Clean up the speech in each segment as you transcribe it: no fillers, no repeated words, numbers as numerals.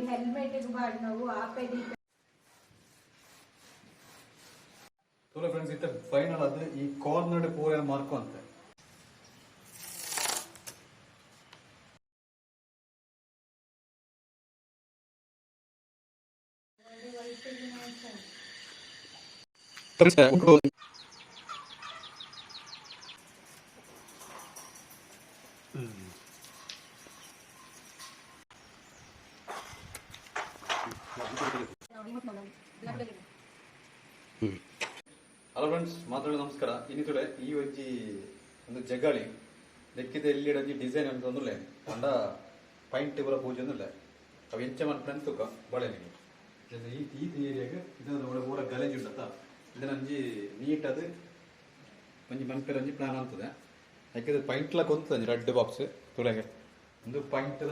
Helmet ಪಾಡ್ನವು ಆಪೆ. ತೋಲ friends, ಇತ್ತೆ ಫೈನಲ್ ಅದು ಈ ಕಾರ್ನರ್ ಪೂರ ಮಾರ್ಕ್ ಅಂತ. ಹಲೋ ಫ್ರೆಂಡ್ಸ್, ಮಾತಾಡೋ ನಮಸ್ಕಾರ. ಇನ್ನಿತುಡೆ ಈ ಒಂಜಿ ಒಂದು ಜಗಾಳಿ ದೆಕ್ಕಿದ ಎಲ್ಲಿ ಒಂಜಿ ಡಿಸೈನ್ ಅಂತ ಒಂದುಲ್ಲೆ ಪಂಡ ಪೈಂಟ್ ಪೂರ ಪೂಜೆ ಒಂದುಲ್ಲೆ. ಅವು ಎಂಚ ಮನ್ಪುನ ತೂಕ ಬಳೆ ನಿಂಗೆ. ಈ ಈ ಏರಿಯಾಗ ಇದನ್ನ ಒಳ ಪೂರ ಗಲೇಜ್ ಉಂಡತ್ತ, ಇದನ್ನ ಒಂಜಿ ನೀಟ್ ಅದು ಒಂಜಿ ಮನ್ಪೆರ ಒಂಜಿ ಪ್ಲಾನ್ ಅಂತದೆ. ಯಾಕೆಂದ್ರೆ ಪೈಂಟ್ಲ ಕೊಂತದೆ ಒಂಜಿ ರೆಡ್ ಬಾಕ್ಸ್ ತುಳೆಗೆ ಒಂದು ಪೈಂಟ್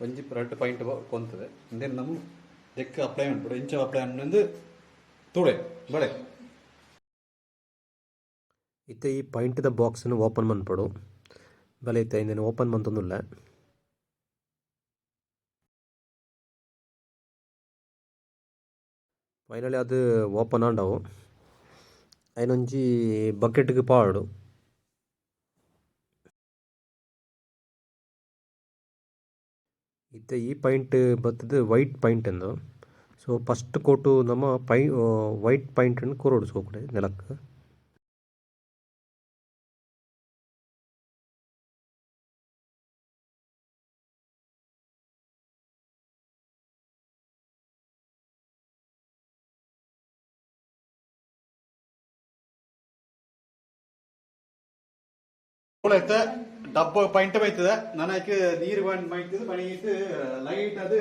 ಒಂಜಿ ರೆಡ್ ಪೈಂಟ್ ಕೊಂತದೆ. ಇಂದೇನು ನಮ್ಮ ದೆಕ್ಕ ಅಪ್ಲೈ ಮಾಡ್ಬಿಡು, ಇಂಚ ಅಪ್ಲೈ ಅಂದ್ರೆ ತುಳೆ ಬಳೆ. ಇತ್ತೆ ಈ ಪೈಂಟ್ದ ಬಾಕ್ಸ್ನ್ ಓಪನ್ ಮನ್ಪೊಡು. ಬಲೆ ಇತ್ತೆ ಇಂದೆನ್ ಓಪನ್ ಮಂತೊಂದುಲ್ಲೆ. ಫೈನಲಿ ಅದು ಓಪನ್ ಆಂಡವು. ಐನೊಂಜಿ ಬಕೆಟ್ಗ್ ಪಾಡೊಡು. ಇತ್ತೆ ಈ ಪೈಂಟ್ ಬತ್ತುದು ವೈಟ್ ಪೈಂಟ್ ಇಂದು. ಸೊ ಫಸ್ಟ್ ಕೋಟು ನಮ ಪೈ ವೈಟ್ ಪೈಂಟ್ ನ್ ಕೊರೊಡು ಸೋಕುಡೆ ನೆಲಕ್. ಐತೆ ಡಬ್ಬ ಪೈಂಟ್ ಬೈತದೆ ನನಗೆ ನೀರು ಬಂದ್ ಮೈತದೆ ಬಣಿಯಿತು ಲೈಟ್ ಅದು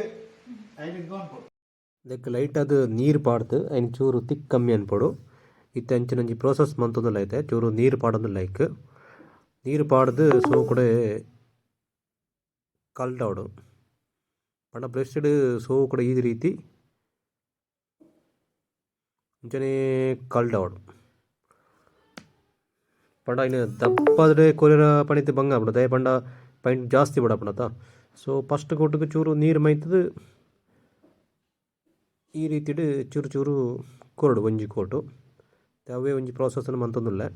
ಐನ್ ಅನ್ಪೊಡು. ದೆಕ್ ಲೈಟ್ ಅದು ನೀರು ಪಾಡ್ದು ಐನ್ ಚೂರು ತಿಕ್ ಕಮ್ಮಿ ಅನ್ಪೊಡು. ಇತ್ತೆ ಅಂಚಿನ ಒಂಜಿ ಪ್ರೋಸೆಸ್ ಮಂತೊಂದುಲ್ಲ. ಇತ್ತೆ ಚೂರು ನೀರು ಪಾಡೊಂದುಲ್ಲ ಐಕ್. ನೀರು ಪಾಡ್ದು ಸೋಕುಡೆ ಕಲ್ಡಾವೊಡು ಪಂಡ ಬ್ರಷ್ಡ್ ಸೋಕುಡೆ ಈ ರೀತಿ ಅಂಚನೆ ಕಲ್ಡಾವೊಡು. ಪಂಡ ಐನ್ ದಪ್ಪದ್ರೆ ಕೊರಿಯರ ಪಣಿತ್ ಬಂಗ ಆಪುಂಡು, ದಾಯೆ ಪಂಡ ಪೈಂಟ್ ಜಾಸ್ತಿ ಬೋಡಾಪುಂಡತ. ಸೊ ಫಸ್ಟ್ ಕೋಟುಗು ಚೂರು ನೀರು ಮೈತುದು ಈ ರೀತಿಡ್ ಚೂರು ಚೂರು ಕೊರೊಡು ಒಂಜಿ ಕೋಟು. ಅವೇ ಒಂಜಿ ಪ್ರೋಸೆಸ್ ನ್ ಮಂತೊಂದುಲ್ಲೆ.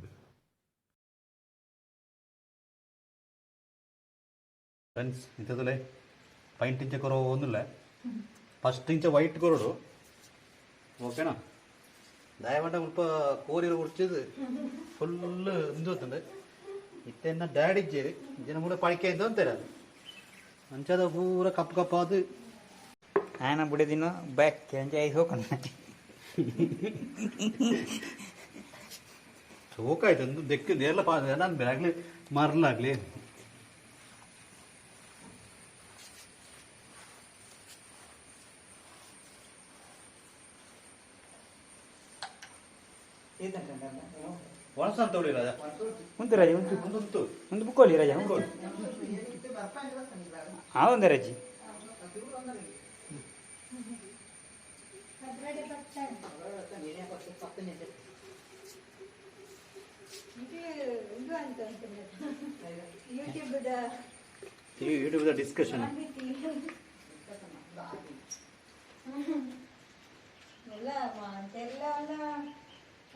ಫ್ರೆಂಡ್ಸ್, ಇಂಥದಲ್ಲೇ ಪೈಂಟ್ ಇಂಚ ಕೊರೋ ಒಂದುಲ್ಲೆ. ಫಸ್ಟ್ ಇಂಚ ವೈಟ್ ಕೊರೊಡು, ಓಕೆನಾ? ದಯವಂಡ ಮುಲ್ಪ ಕೋರಿರ ಉಡ್ಚಿದ್ ಫುಲ್ ಇಂದು ಗೊತ್ತುಂಡು. ಇತ್ತೆ ಎನ್ನ ಡ್ಯಾಡಿ ಇಜ್ಜೇರಿ ಜನ ಮೂಲ ಪಳಿಕೆ ಅಂತ ಅಂತಾರೆ. ಅದು ಅಂಚದ ಪೂರ ಕಪ್ಪು ಕಪ್ಪಾದು. ಆಯನ ಬುಡದಿನ ಬ್ಯಾಕ್ ಅಂಚ ಐಸ್ ಹೋಗಣ. ಸೋಕಾಯ್ತು ಒಂದು ದೆಕ್ಕು ನೇರ್ಲ ಪಾ ನಾನು ಬೇರೆ ಮರಲಾಗ್ಲಿ. ಒಣಸ ಅಂತ ಹೊಡಿ ರಾಜ. ಉಂಟು ರಾಜ, ಉಂಟು. ಉಂಟು. ಒಂದು ಬುಕ್ಕೋಲಿ ರಾಜ, ಆ ಒಂದು ರಜಿ. ಇದು ಇದು ಅಂತ ಯೂಟ್ಯೂಬ್ದ. YouTube discussion. ಎಲ್ಲ ಅಂತೆಲ್ಲ ಅಲ್ಲ,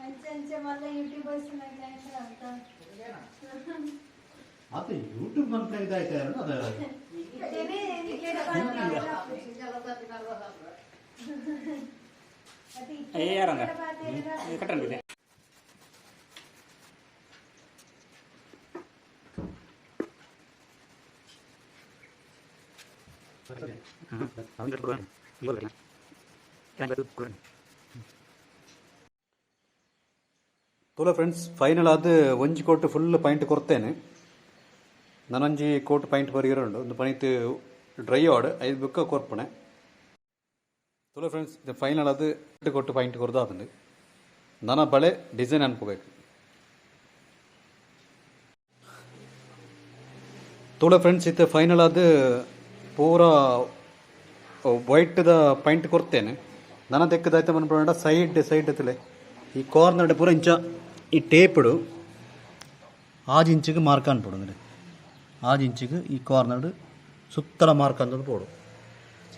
ಅಂಚೆ ಅಂಚೆ ಮಲ್ಲ ಯೂಟ್ಯೂಬರ್ಸ್ ಅಂತ. ಅದು ಯೂಟ್ಯೂಬ್ ಅಂತ ಇದಾಯ್ತು ಅದು. ಇತ್ತೇನೆ. ಏ ಯಾರಂದ ಕಟ್ಟಂಡಿದೆ. ತೋಲ ಫ್ರೆಂಡ್ಸ್, ಫೈನಲ್ ಅದು ಒಂಜಿ ಕೋಟ್ ಫುಲ್ ಪೈಂಟ್ ಕೊರ್ತೇನೆ. ನನೊಂಜಿ ಕೋಟ್ ಪೈಂಟ್ ಬರಿಯರ ಉಂಡು. ಒಂದು ಪೈಂಟ್ ಡ್ರೈ ಆಡ್ ಐದು ಬುಕ್ಕ ಕೊರ್ಪಣೆ. ತೋಲ ಫ್ರೆಂಡ್ಸ್, ಇದು ಫೈನಲ್ ಅದು ಕೊಟ್ಟು ಪೈಂಟ್ ಕೊರ್ದಾತಂಡು. ನನ್ನ ಬಳೆ ಡಿಸೈನ್ ಅನ್ಕೋಬೇಕು. ತೋಲ ಫ್ರೆಂಡ್ಸ್, ಇತ್ತೆ ಫೈನಲ್ ಅದು ಪೂರ ವೈಟ್ದ ಪೈಂಟ್ ಕೊರ್ತೇನೆ. ನನ್ನ ತೆಕ್ಕದಾಯ್ತ ಮನ್ಪುಂಡ ಸೈಡ್ ಸೈಡ್ ತುಲೆ ಈ ಕಾರ್ನರ್ ಪೂರ ಇಂಚ ಈ ಟೇಪ್ಡು ಆಜ್ ಇಂಚಿಗೆ ಮಾರ್ಕ್ ಅನ್ಪೊಡು. ಅಂದರೆ ಆಜ್ ಇಂಚಿಗೆ ಈ ಕಾರ್ನರ್ ಸುತ್ತಲ ಮಾರ್ಕ್ ಅಂತಂದು ಪೋಡು.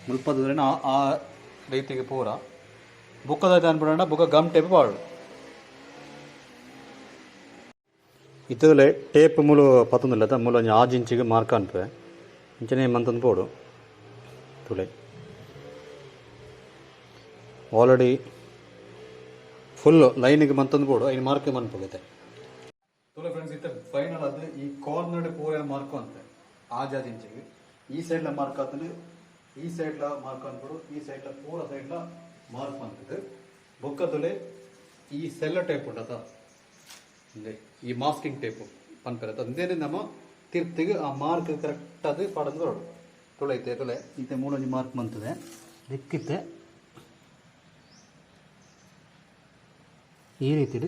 ಮುಲ್ಪದ ಆ ರೀತಿಗೆ ಪೂರ ಬುಕ್ಕದ ಅನ್ಬಿಡೋಣ ಬುಕ್ಕ ಗಮ್ ಟೇಪ್ ಪಾಡು ಇತ್ತದಲೆ ಟೇಪ್ ಮೂಲು ಪತ್ತೊಂದಿಲ್ಲ ಮೂಲು ಒಂಜಿ ಆಜ್ ಇಂಚಿಗೆ ಮಾರ್ಕ್ ಅನ್ಪೆ ಇಂಚನೆ ಮಂತಂದು ಪೋಡು ತುಲೆ ಆಲ್ರೆಡಿ ಫುಲ್ ಲೈನಿಗೆ ಮಂತಂದು ಬೋಡು ಐನು ಮಾರ್ಕ್ ಮನ್ಪೋಗೈತೆ ತುಲೆ ಫ್ರೆಂಡ್ಸ್ ಇತ್ತ ಫೈನಲ್ ಅದು ಈ ಕಾರ್ನರ್ ಪೂರ ಮಾರ್ಕ್ ಅಂತೆ ಆಜಾದ್ ಇಂಚಿಗೆ ಈ ಸೈಡ್ಲ ಮಾರ್ಕ್ ಆತಂದ್ರೆ ಈ ಸೈಡ್ಲ ಮಾರ್ಕ್ ಅನ್ಬಿಡು ಈ ಸೈಡ್ಲ ಪೂರ ಸೈಡ್ಲ ಮಾರ್ಕ್ ಅಂತದೆ ಬೊಕ್ಕ ತುಲೆ ಈ ಸೆಲ್ಲ ಟೈಪ್ ಉಂಟದ ಈ ಮಾಸ್ಕಿಂಗ್ ಟೇಪು ಪನ್ಪೆರತ್ತ ಅಂದೇನೆ ನಮ್ಮ ತಿರ್ತಿಗೆ ಆ ಮಾರ್ಕ್ ಕರೆಕ್ಟ್ ಅದು ಪಾಡಂದು ಬರೋಡು ತುಳೆ ಐತೆ ತುಳೆ ಈತೆ ಮೂಲೊಂಜಿ ಮಾರ್ಕ್ ಬಂತದೆ ದಿಕ್ಕಿತ್ತೆ ಈ ರೀತಿ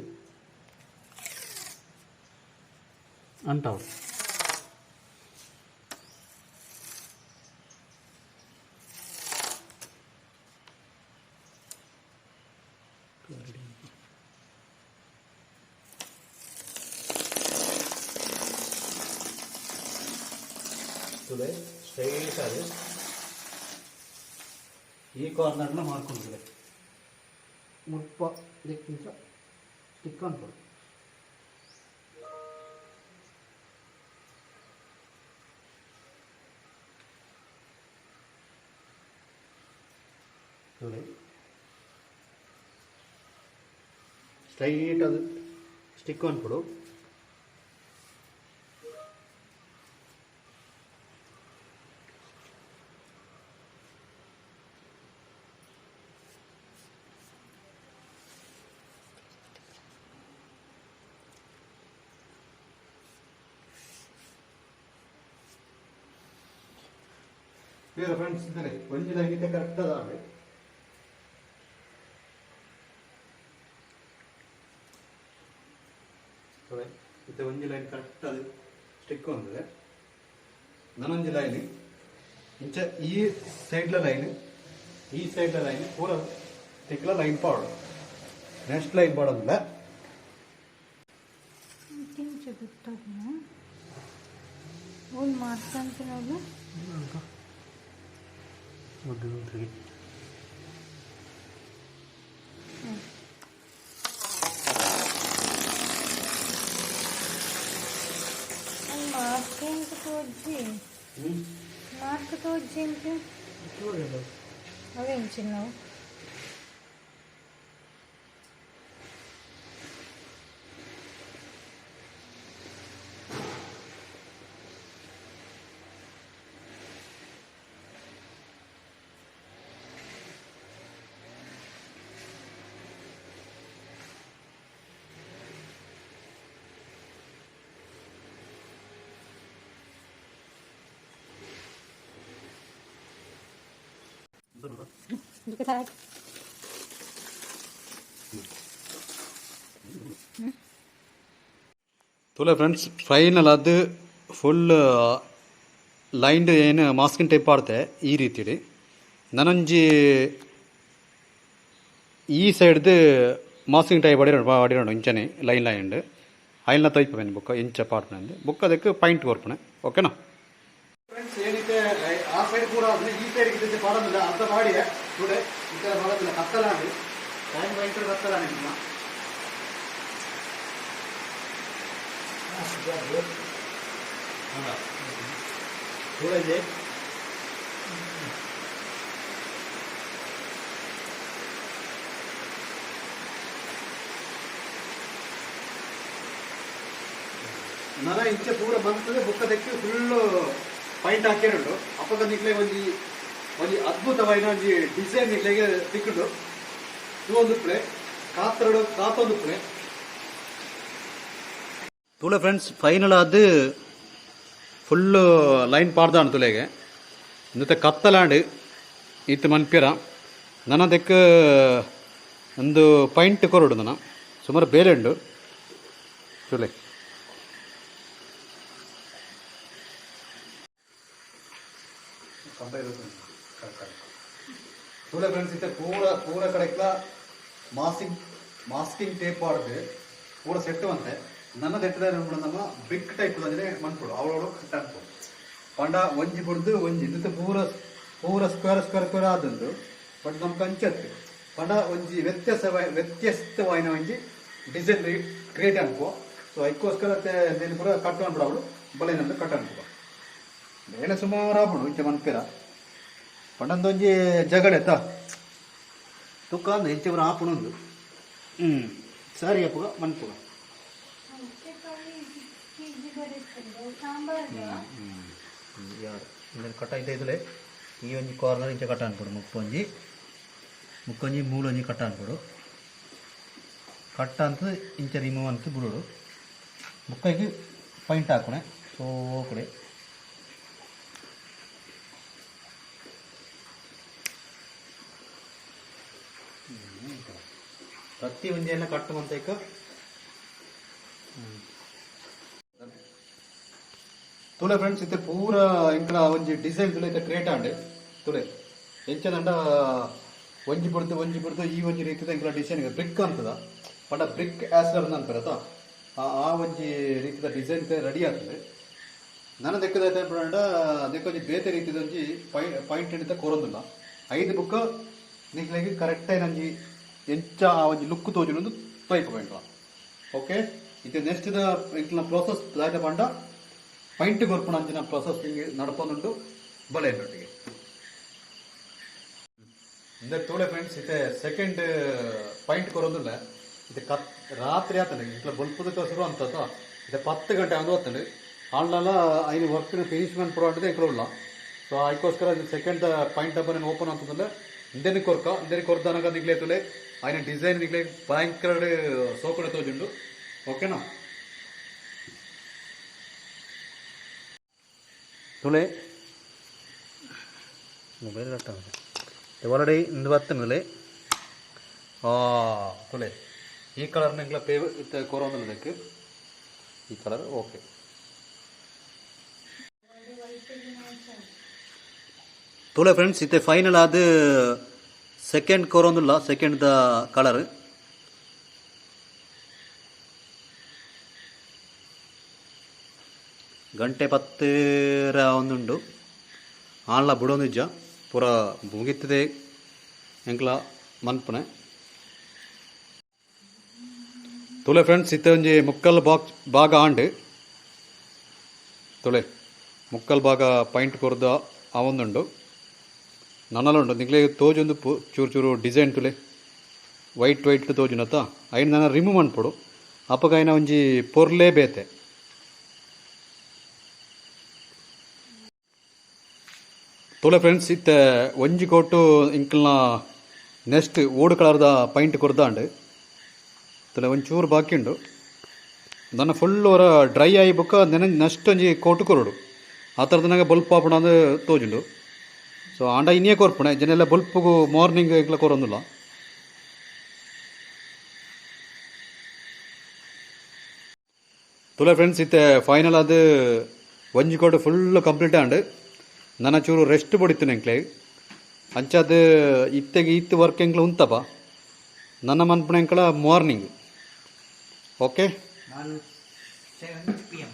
ಅಂಟಾವು ತುಲೆ ಸ್ಟ್ರೈಟ್ ಅದು ಈ ಕಾರ್ನರ್ನ ಮಾಡ್ಕೊಂಡಿದೆ ಮುಲ್ಪ ದಿಕ್ಕಿಂಚ ಸ್ಟಿಕ್ ಅನ್ಕೊಡು ತುಲೆ ಸ್ಟ್ರೈಟ್ ಅದು ಸ್ಟಿಕ್ ಅನ್ಕೊಡು. ಬೇರೆ ಫ್ರೆಂಡ್ಸ್ ಇದ್ದಾರೆ ಒಂಜಿ ಲೈನ್ ಕರೆಕ್ಟ್ ಅದಾವೆ ಇತ್ತೆ ಒಂಜಿ ಲೈನ್ ಕರೆಕ್ಟ್ ಅದು ಸ್ಟಿಕ್ ಒಂದಿದೆ ನನೊಂಜಿ ಲೈನ್ ಇಂಚ ಈ ಸೈಡ್ಲ ಲೈನ್ ಈ ಸೈಡ್ಲ ಲೈನ್ ಪೂರ ತಿಕ್ಲ ಲೈನ್ ಪಾಡು ನೆಕ್ಸ್ಟ್ ಲೈನ್ ಪಾಡೋದಿಲ್ಲ. ಇಂಚ ಗೊತ್ತಾಗ್ನ ಒಂದು ಮಾರ್ಕ್ ಅಂತಿನಲ್ಲ. ಮಾರ್ಕ್ ಎಂತ ತೋಜ್ಜಿ ಮಾರ್ಕ್ ತೋಜ್ಜಿ ಎಂತ ಅವೇಂಚಿನ್ನವು. ತುಲೆ ಫ್ರೆಂಡ್ಸ್ ಫೈನಲ್ ಅದು ಫುಲ್ ಲೈನ್ಡ್ ಏನು ಮಾಸ್ಕಿನ್ ಟೈಪ್ ಆಡ್ತೆ ಈ ರೀತಿಡಿ ನನೊಂಜಿ ಈ ಸೈಡ್ದು ಮಾಸ್ಕಿಂಗ್ ಟೈಪ್ ಅಡಿರೋಣ ಇಂಚನೆ ಲೈನ್ ಲೈನ್ಡ್ ಐಲ್ನ ತೈಪ ಬುಕ್ಕ ಇಂಚ ಪಾಡ್ಪಣೆ ಬುಕ್ ಅದಕ್ಕೆ ಪಾಯಿಂಟ್ ಕೊರ್ಪಣೆ ಓಕೆನಾ ಫ್ರೆಂಡ್ಸ್ ಏನೈತೆ ಆ ಸೈಡ್ ಪೂರ ಆದ್ರೆ ಈ ಸೈಡ್ ಇದ್ದಿದ್ದು ಪಾಡೋದಿಲ್ಲ ಅರ್ಧ ಮಾಡಿ ನೋಡಿ ಈ ಥರ ಮಾಡೋದಿಲ್ಲ ಕತ್ತಲಾಂಡಿ ಟೈಮ್ ಭಯಂಕರ ಕತ್ತಲಾಂಡಿ ನಿಮ್ಮ ಇದೆ. ನನ ಇಂಚೆ ಪೂರ ಬಂತದೆ ಬುಕ್ಕ ತೆಕ್ಕಿ ಫುಲ್ಲು ಪಾಯಿಂಟ್ ಹಾಕಿರುಂಡು ಅಪ್ಪಗ ನಿಕ್ಲೆ ಒಂಜಿ ಒಂಜಿ ಅದ್ಭುತವಾಯಿನ ಒಂಜಿ ಡಿಸೈನ್ ನಿಕ್ಲೆಗೆ ತಿಕ್ಕುಂಡು. ಒಂದು ಪ್ಲೇ ಕಾತ್ರಡು ಕಾತೊಂದು ಪ್ಲೇ ತುಳೆ ಫ್ರೆಂಡ್ಸ್ ಫೈನಲ್ ಅದು ಫುಲ್ಲು ಲೈನ್ ಪಾಡ್ದಾಂಡ್ ತುಲೆಗೆ ಇಂದತೆ ಕತ್ತಲಾಂಡ್ ಇತ್ತು ಮನ್ಪಿರ ನನ್ನ ದೆಕ್ ಒಂದು ಪಾಯಿಂಟ್ ಕೊರಡು ನನ್ನ ಸುಮಾರು ಬೇಲೆ ಉಂಡು ತುಲೆ. ತುಲೆ ಫ್ರೆಂಡ್ಸ್ ಇತ್ತೆ ಪೂರ ಪೂರ ಕಡೆಕ್ಲ ಮಾಸ್ಕಿಂಗ್ ಮಾಸ್ಕಿಂಗ್ ಟೇಪ್ ಆಡ್ದು ಪೂರ ಸೆಟ್ ಅಂತೆ ನನ್ನ ದೆಟ್ಟದ ನಮ್ಮ ಬಿಗ್ ಟೈಪ್ ಅಂದ್ರೆ ಮನ್ಪುಡು ಅವಳೋಡು ಕಟ್ ಅನ್ಪು ಪಂಡ ಒಂಜಿ ಬುಡ್ದು ಒಂಜಿ ಇಂದತೆ ಪೂರ ಪೂರ ಸ್ಕ್ವೇರ್ ಸ್ಕ್ವೇರ್ ಸ್ಕ್ವೇರ್ ಆದುಂಡು. ಬಟ್ ನಮ್ಗೆ ಅಂಚತ್ತು ಪಂಡ ಒಂಜಿ ವ್ಯತ್ಯಾಸ ವ್ಯತ್ಯಸ್ತವಾಯಿನ ಒಂಜಿ ಡಿಸೈನ್ ಕ್ರಿಯೇಟ್ ಅನ್ಕೋ. ಸೊ ಐಕ್ಕೋಸ್ಕರ ದೇನು ಪೂರ ಕಟ್ ಅನ್ಬಿಡ ಅವಳು ಬಲೆ ನಮ್ದು ಕಟ್ ಅನ್ಕೋ. ಬೇಳೆ ಸುಮಾರು ಆಪುಂಡು ಇಂಚ ಮನ್ಪೇರ. ಪಂಡಂದೊಂಜಿ ಜಗಳೆತ್ತ ತುಕ್ಕ ಅಂದು ಇಂಚ ಪೂರ ಆಪುಣೊಂದು. ಸರಿ ಅಪ್ಪುಗ ಮನ್ಪುಗ. ಯಾರು ಇಂದೆನ್ ಕಟ್ಟ ಇದ್ದ ಇದುಲೆ ಈ ಒಂಜಿ ಕಾರ್ನರ್ ಇಂಚ ಕಟ್ಟ ಅನ್ಕೊಡು. ಮುಕ್ಕೊಂಜಿ ಮುಕ್ಕೊಂಜಿ ಮೂಲೊಂಜಿ ಕಟ್ಟ ಅನ್ಕೊಡು. ಕಟ್ಟ ಅಂತ ಇಂಚ ರಿಮೂವ್ ಅಂತ ಬಿಡೋಡು. ಬುಕ್ಕೈಗೆ ಪಾಯಿಂಟ್ ಹಾಕೋಣೆ ಸೊ ಕಡೆ. ಪ್ರತಿ ಒಂಜೆಲ್ಲ ಕಟ್ಟು ಮಂತ. ತುಲೆ ಫ್ರೆಂಡ್ಸ್, ಇತ್ತೆ ಪೂರ ಇಂಕಲ ಒಂಜಿ ಡಿಸೈನ್ ತುಲೆ ಇತ್ತೆ ಕ್ರಿಯೇಟ್ ಆಂಡ್. ತುಲೆ ಎಂಚದಂಡ ಒಂಜಿ ಬುಡ್ದು ಒಂಜಿ ಬುಡ್ದು ಈ ಒಂಜಿ ರೀತಿದ ಇಂಕಲ ಡಿಸೈನ್ ಬ್ರಿಕ್ ಅಂತದ. ಪಂಡ ಬ್ರಿಕ್ ಆಸ್ಲರ್ ಅಂತಾರತ, ಆ ಆ ಒಂಜಿ ರೀತಿದ ಡಿಸೈನ್ ರೆಡಿ ಆಗ್ತದೆ. ನನ್ನ ದೆಕ್ಕದ ಪಂಡ ಅದಕ್ಕೊಂಜಿ ಬೇತೆ ರೀತಿದ ಒಂಜಿ ಪಾಯಿಂಟ್ ಹಿಡಿತ ಕೊರೊಂದಿಲ್ಲ. ಐದು ಬುಕ್ ನಿಕ್ಲೆಗ್ ಕರೆಕ್ಟ್ ಒಂಜಿ ಎಂಚ ಆ ಒಂಜಿ ಲುಕ್ ತೋಜುಂಡು ತೋಯ್ಪ ಎಂಕ್ಲ. ಓಕೆ, ಇತ್ತೆ ನೆಕ್ಸ್ಟ್ ದ ಎಂಕ್ಲ ಪ್ರೋಸೆಸ್ ದಾದ ಪಂಡ ಪೈಂಟ್ ಕೊರ್ಪುನ ಅಂಚಿನ ಪ್ರಾಸೆಸ್ ನಡಪೊಂದುಂಡು. ಬಲೆ ಒಟ್ಟಿಗೆ ಇಂದ ತೋಳೆ ಫ್ರೆಂಡ್ಸ್, ಇತ್ತೆ ಸೆಕೆಂಡ್ ಪಾಯಿಂಟ್ ಕೊರೊಂದುಲ್ಲ. ಇತ್ತೆ ಕತ್ ರಾತ್ರಿ ಆತಂಡು. ಇಂಕ್ಲ ಬೊಲ್ಪುದಕ ಶುರು ಅಂತ. ಇತ್ತೆ 10 ಗಂಟೆ ಆಂದು ಆತಂಡು. ಆಂಡಲ ಐನ ವರ್ಕ್ ಫಿನಿಶ್ ಮನ್ಪುರ ಎಂಕ್ಲ ಉಲ್ಲ. ಸೊ ಐಕೋಸ್ಕರ ಸೆಕೆಂಡ್ ಪಾಯಿಂಟ್ ಡಬ್ಬ ಓಪನ್ ಅಂತಂದ್ರೆ ಇಂದೆನ್ ಕೊರ್ಕ. ಇಂದೆನ್ ಕೊರ್ದನಗ ನಿಗ್ಲೆ ತುಲೆ ಐನ ಡಿಸೈನ್ ನಿಗ್ಲೆ ಭಯಂಕರ ಸೋಕಡೆ ತೋಜುಂಡು. ಓಕೆನಾ? ತುಲೆ ಮೊಬೈಲ್ ಕಟ್ಟ ಒಳಡೆ ಇಂದು ಬತ್ತನಲೆ. ಆ ತುಲೆ, ಈ ಕಲರ್ ನಿಂಗ್ಲ ಪೇ ಕೊರೊಂದುಲ್ಲ. ಈ ಕಲರ್ ಓಕೆ. ತುಲೆ ಫ್ರೆಂಡ್ಸ್, ಇತ್ತೆ ಫೈನಲ್ ಆದ್ ಸೆಕೆಂಡ್ ಕೊರೊಂದುಲ್ಲ, ಸೆಕೆಂಡ್ the colour. ಗಂಟೆ 10ರ ಒಂದುಂಡು. ಆನ್ಲ ಬುಡೊಂದಿಜ್ಜ, ಪೂರ ಮುಗಿತ್ತದೆ ಎಂಕ್ಲ ಮನ್ಪುನೆ. ತುಲೆ ಫ್ರೆಂಡ್ಸ್, ಇತ್ತೆ ಒಂಜಿ ಮುಕ್ಕಲ್ ಬಾಕ್ಸ್ ಭಾಗ ಆಂಡ್. ತುಲೆ, ಮುಕ್ಕಲ್ ಭಾಗ ಪೈಂಟ್ ಕೊರ್ದ ಆವೊಂದುಂಡು. ನನಲ ಉಂಡು ನಿಕ್ಲೆ ತೋಜೊಂದು ಚೂರು ಚೂರು ಡಿಸೈನ್. ತುಲೆ, ವೈಟ್ ವೈಟ್ ತೋಜುನತ. ಐನ್ ನನ ರಿಮೂವ್ ಮನ್ಪೊಡು. ಅಪಗ ಐನ ಒಂಜಿ ಪೊರ್ಲೇ ಬೇತೆ. ತೋಲೆ ಫ್ರೆಂಡ್ಸ್, ಇತ್ತೆ ಒಂಜಿ ಕೋಟು ಇಂಕಲ್ನ ನೆಕ್ಸ್ಟ್ ಓಡು ಕಲರ್ದ ಪೈಂಟ್ ಕೊರ್ದಾಂಡ್. ತುಲೆ, ಒಂಚೂರು ಬಾಕಿ ಉಂಡು. ನನ್ನ ಫುಲ್ ಒರ ಡ್ರೈ ಆಯಿ ಬೊಕ್ಕ ನೆನ ನೆಕ್ಸ್ಟ್ ಒಂಜಿ ಕೋಟು ಕೊರೊಡು. ಆ ಥರದ ಬೊಲ್ಪು ಆಪುಂಡು ತೋಜುಂಡು. ಸೊ ಆಂಡ ಇನಿಯೇ ಕೊರ್ಪುಣೆ ಜನೆಲ್ಲ ಬೊಲ್ಪುಗು ಮಾರ್ನಿಂಗ್ ಎಂಕ್ಲ ಕೊರೊಂದುಲ್ಲ. ತುಲೆ ಫ್ರೆಂಡ್ಸ್, ಇತ್ತೆ ಫೈನಲ್ ಅದು ಒಂಜಿ ಕೋಟು ಫುಲ್ ಕಂಪ್ಲೀಟ್ ಆಂಡ್. ನನ ಚೂರು ರೆಸ್ಟ್ ಬಡಿತು ಎಂಕ್ಲೆ. ಅಂಚಾದ್ ಇತ್ತೆಗೆ ಇತ್ತು ವರ್ಕ್ ಎಂಕ್ಲ ಉಂತಪ. ನನ್ನ ಮನ್ಪುಣ ಎಂಕಲ ಮಾರ್ನಿಂಗ್. ಓಕೆ. ನಾನು 7 PM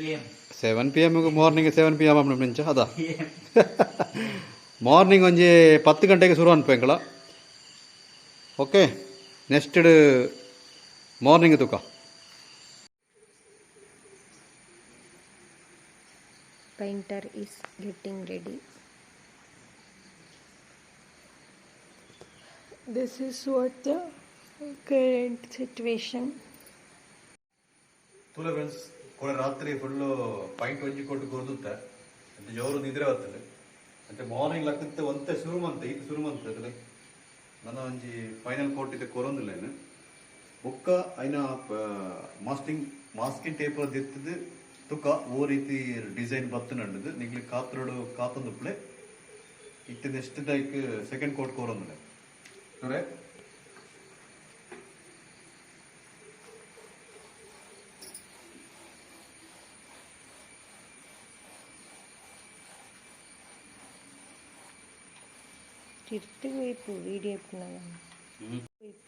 AM. 7 PM, morning 7 PM ಅಪ್ಪ ಅದ. ಮಾರ್ನಿಂಗ್ ಒಂಜಿ 10 ಗಂಟೆಗೆ ಶುರು ಅನ್ಪ ಎಂಕಲ. ಓಕೆ, ನೆಕ್ಸ್ಟ್ ಮಾರ್ನಿಂಗ್ ತುಕ. Painter is getting ready. This is what the current situation. ತೂಲೆ ಫ್ರೆಂಡ್ಸ್, ಕೋಡೆ ರಾತ್ರಿ ಫುಲ್ಲು ಪಾಯಿಂಟ್ ಒಂಜಿ ಕೊಟ್ಟು ಕೊರ್ದುತ್ತೆ ಅಂತ ಜೋರು ನಿದ್ರೆ ಬರ್ತದೆ. ಅಂಚೆ ಮಾರ್ನಿಂಗ್ ಲಕ್ಕತ್ತೆ ಒಂತೆ ಶುರು ಮಂತೆ ಇದು ಶುರು ಮಂತೆ. ಅದ್ರ ನನ್ನ ಒಂಜಿ ಫೈನಲ್ ಕೋಟ್ ಇದೆ ಕೊರೊಂದಿಲ್ಲ. ಏನು ಬೊಕ್ಕ ಐನ ಮಾಸ್ಕಿಂಗ್ ಟೇಪ್ ದೆತ್ತದು ತುಕ ಓ ರೀತಿ ಡಿಸೈನ್ ಬತ್ತುನಂಡದು. ನಿಗ್ಲಿ ಕಾತ್ರಡು ಕಾತೊಂದುಪ್ಲೆ. ಇತ್ತೆ ನೆಕ್ಸ್ಟ್ ದೈಕ್ ಸೆಕೆಂಡ್ ಕೋಟ್ ಕೋರೊಂದುಲ್ಲೆ ತುರೆ. ತಿರ್ತು వైపు వీడియో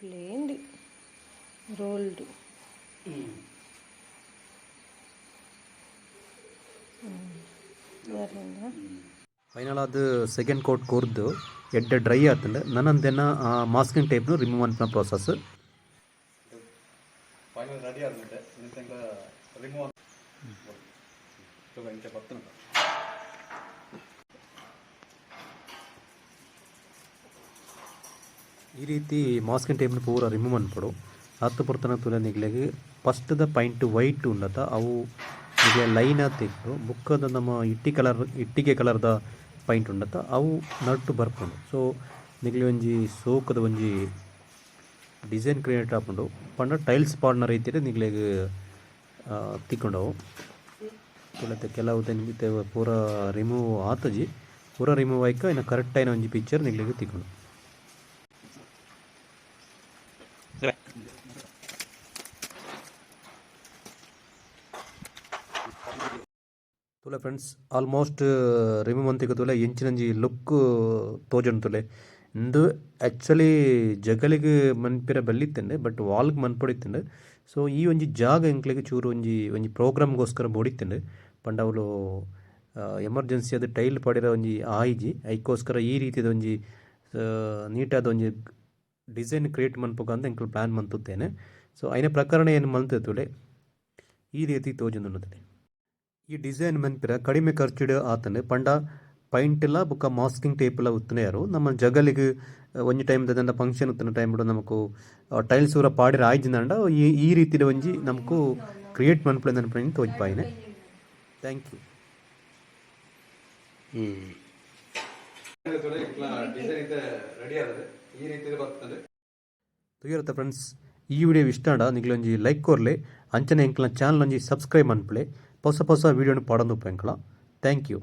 ప్లేండ్ రోల్డ్. ಫೈನಲ್ ಆದ್ ಸೆಕೆಂಡ್ ಕೋಟ್ ಕೊರ್ದು ಎಡ್ಡೆ ಡ್ರೈ ಆತುಂಡು. ನನಂದೆನ ಮಾಸ್ಕಿಂಗ್ ಟೇಪ್ನು ರಿಮೂವ್ ಮನ್ಪುನ ಪ್ರೋಸೆಸ್. ಫೈನಲ್ ರೆಡಿ ಆದ್ಮೇಲೆ ಇಂತ ರಿಮೂವ್ ಇಂಚ ಬತ್ತನ. ಈ ರೀತಿ ಮಾಸ್ಕಿಂಗ್ ಟೇಪ್ನ ಪೂರ ರಿಮೂವ್ ಮನ್ಪೊಡು. ಆತ್ ಪೊರ್ತುನ ತೂಲೆ ನಿಕ್ಲೆಗ್ ಫಸ್ಟ್ ದ ಪೈಂಟ್ ವೈಟ್ ಉಂಡತ, ಅವು ನಿಕ್ಲೆ ಲೈನ್ ಆದ್ ತಿಕ್ಕುಂಡು. ಬುಕ್ಕದ ನಮ್ಮ ಇಟ್ಟಿ ಕಲರ್, ಇಟ್ಟಿಗೆ ಕಲರ್ದ ಪೈಂಟ್ ಉಂಡತ, ಅವು ನಡುಟು ಬರ್ಪುಂಡು. ಸೊ ನಿಕ್ಲೆ ಒಂಜಿ ಸೋಕುದ ಒಂಜಿ ಡಿಸೈನ್ ಕ್ರಿಯೇಟ್ ಆಪುಂಡು ಪಂಡ ಟೈಲ್ಸ್ ಪಾಡುನ ರೀತಿಡ್ ನಿಕ್ಲೆಗ್ ತಿಕ್ಕುಂಡು ಅವು. ತೂಲೆ, ಕೆಲವು ಇತ್ತೆ ಪೂರ ರಿಮೂವ್ ಆತುಜಿ. ಪೂರ ರಿಮೂವ್ ಆಯ್ಕ ಐನ ಕರೆಕ್ಟ್ ಆಯಿನ ಒಂಜಿ ಪಿಕ್ಚರ್ ನಿಕ್ಲೆಗ್ ತಿಕ್ಕುಂಡು. ತೂಲೆ ಫ್ರೆಂಡ್ಸ್, ಆಲ್ಮೋಸ್ಟ್ ರಿಮೂವ್ ಮಂತಿಕ ತೂಲೆ, ಎಂಚಿನಂಜಿ ಲುಕ್ ತೋಜುಂಡು ತೂಲೆ. ಇಂದು ಆಕ್ಚುಲಿ ಜಗಲಿಗ್ ಮನ್ಪಿರ ಬಲ್ಲಿತ್ತುಂಡು, ಬಟ್ ವಾಲ್ಗ್ ಮನ್ಪೊಡಿತ್ತುಂಡು. ಸೊ ಈ ಒಂಜಿ ಜಾಗ ಎಂಕ್ಲೆಗ್ ಚೂರು ಒಂಜಿ ಒಂಜಿ ಪ್ರೋಗ್ರಾಮ್ಗೋಸ್ಕರ ಬೋಡಿತ್ತುಂಡು. ಪಂಡ ಅವ್ಲು ಎಮರ್ಜೆನ್ಸಿ ಆದ್ ಟೈಲ್ ಪಾಡಿರ ಒಂಜಿ ಆಯಿಜಿ. ಐಕೋಸ್ಕರ ಈ ರೀತಿದ ಒಂಜಿ ನೀಟಾದ ಒಂಜಿ ಡಿಸೈನ್ ಕ್ರಿಯೇಟ್ ಮನ್ಪುಗ ಎಂಕುಲು ಪ್ಲಾನ್ ಮಂತುತ್ತೇನೆ. ಸೊ ಐನ ಪ್ರಕರಣ ಏನು ಮಂತ್ ತೂಲೆ, ಈ ರೀತಿ ತೋಜೊಂದುಂಡು. ಈ ಡಿಸೈನ್ ಮನ್ಪಿರ ಕಡಿಮೆ ಖರ್ಚಿಡ್ ಆತುಂಡು. ಪಂಡ ಪೈಂಟ್ಲ ಬೊಕ ಮಾಸ್ಕಿಂಗ್ ಟೇಪ್ಲ ಉತ್ತುನೆಯರು. ನಮ್ಮ ಜಗಲಿಗ್ ಒಂಜಿ ಟೈಮ್ ದಾದಂಡ ಫಂಕ್ಷನ್ ಉತ್ತುನ ಟೈಮ್ ನಮಕ್ ಟೈಲ್ಸ್ ಪೂರ ಪಾಡಿರ ಆಯ್ಜಿಂದಾಂಡ ಈ ಈ ರೀತಿದ ಒಂಜಿ ನಮಕ್ ಕ್ರಿಯೇಟ್ ಮನ್ಪುಲೆ ಪನ್ಪಿನ ತೋಜಿಪಾಯಿನೆ. Thank you. Design ಇದೆ, ರೆಡಿ ಆದ್ರೆ ಈ ರೀತಿ ಬರ್ತದೆ. ತೂಯರತ್ತ ಫ್ರೆಂಡ್ಸ್, ಈ ವಿಡಿಯೋ ಇಷ್ಟ ಆಂಡ ನಿಕ್ಲೆ ಒಂಜಿ ಲೈಕ್ ಕೊರ್ಲೆ. ಅಂಚನೆ ಎಂಕ್ಲ ಚಾನಲ್ ಒಂಜಿ ಸಬ್ಸ್ಕ್ರೈಬ್ ಮನ್ಪುಲೆ. ಪೊಸ ಪೊಸ ವಿಡಿಯೋನು ಪಾಡೊಂದು ಎಂಕ್ಲ. Thank you.